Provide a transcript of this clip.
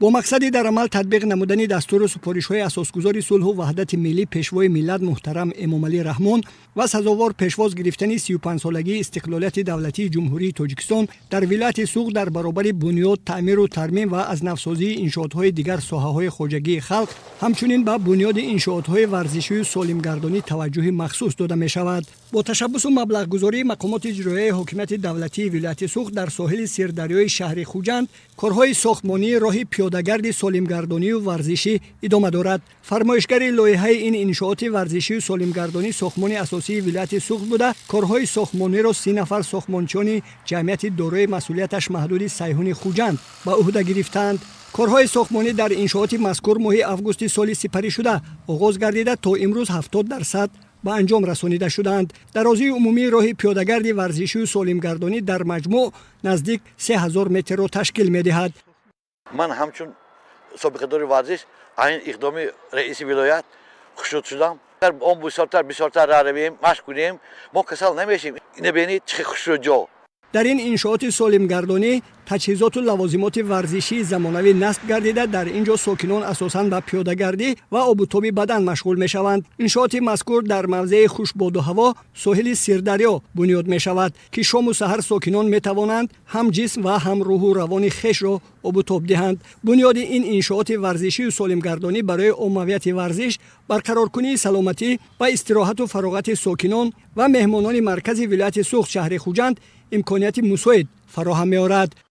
Бо мақсади дар амал татбиқ намудани дастуру супоришҳои Асосгузори сулҳу ваҳдати миллӣ, Пешвои миллат муҳтарам Эмомалӣ Раҳмон ва сазовор пешвоз гирифтани 35-солагии истиқлолияти давлатии Ҷумҳурии Тоҷикистон, дар вилояти Суғд дар баробари бунёд, таъмиру тармим ва аз навсозии иншоотҳои дигар соҳаҳои хоҷагии халқ, ҳамчунин ба бунёди иншоотҳои варзишию солимгардонӣ таваҷҷӯҳи махсус дода мешавад. Бо ташаббусу маблағгузории мақомоти иҷроияи ҳокимияти давлатии вилояти Суғд дар соҳили Сирдарёи шаҳри Хуҷанд корҳои сохтмонии роҳи пиёдагарди солимгардонию варзишӣ идома дорад. Фармоишгари лоиҳаи ин иншооти варзишию солимгардонӣ сохтмони асосии вилояти Суғд буда, корҳои сохтмониро 30 нафар сохтмончиёни ҷамъияти дорои масъулияташ маҳдуди «Сайҳуни Хуҷанд» ба ӯҳда гирифтаанд. Корҳои сохтмонӣ дар иншооти мазкур моҳи августи соли сипаришуда оғоз гардида, то имрӯз 70% ба анҷом расонида шудаанд. Дарозии умумии роҳи пиёдагарди варзишию солимгардонӣ дар маҷмӯъ наздик 3000 метрро ташкил медиҳад. Ман ҳамчун собиқадори варзиш ин иқдоми раиси вилоят хушнуд шудам. Он бисёртар, бисёртар равем, машқ кунем, мо касал намешем. Ина бинед, чӣ хушрӯ ҷо. Дар ин иншооти солимгардонӣ таҷҳизоту лавозимоти варзишии замонавӣ насб гардида, дар ин ҷо сокинон асосан ба пиёдагардӣ ва обутоби бадан машғул мешаванд. Иншооти мазкур дар мавзеи хушбоду ҳаво, соҳили Сирдарё бунёд мешавад, ки шому саҳар сокинон метавонанд ҳам ҷисм ва ҳам рӯҳу равони хешро обутоб диҳанд. Бунёди ин иншооти варзишию солимгардонӣ барои оммавияти варзиш, барқароркунии саломатӣ ва истироҳату фароғати сокинон ва меҳмонони маркази вилояти Суғд, шаҳри Хуҷанд, имконияти мусоид фароҳам меорад.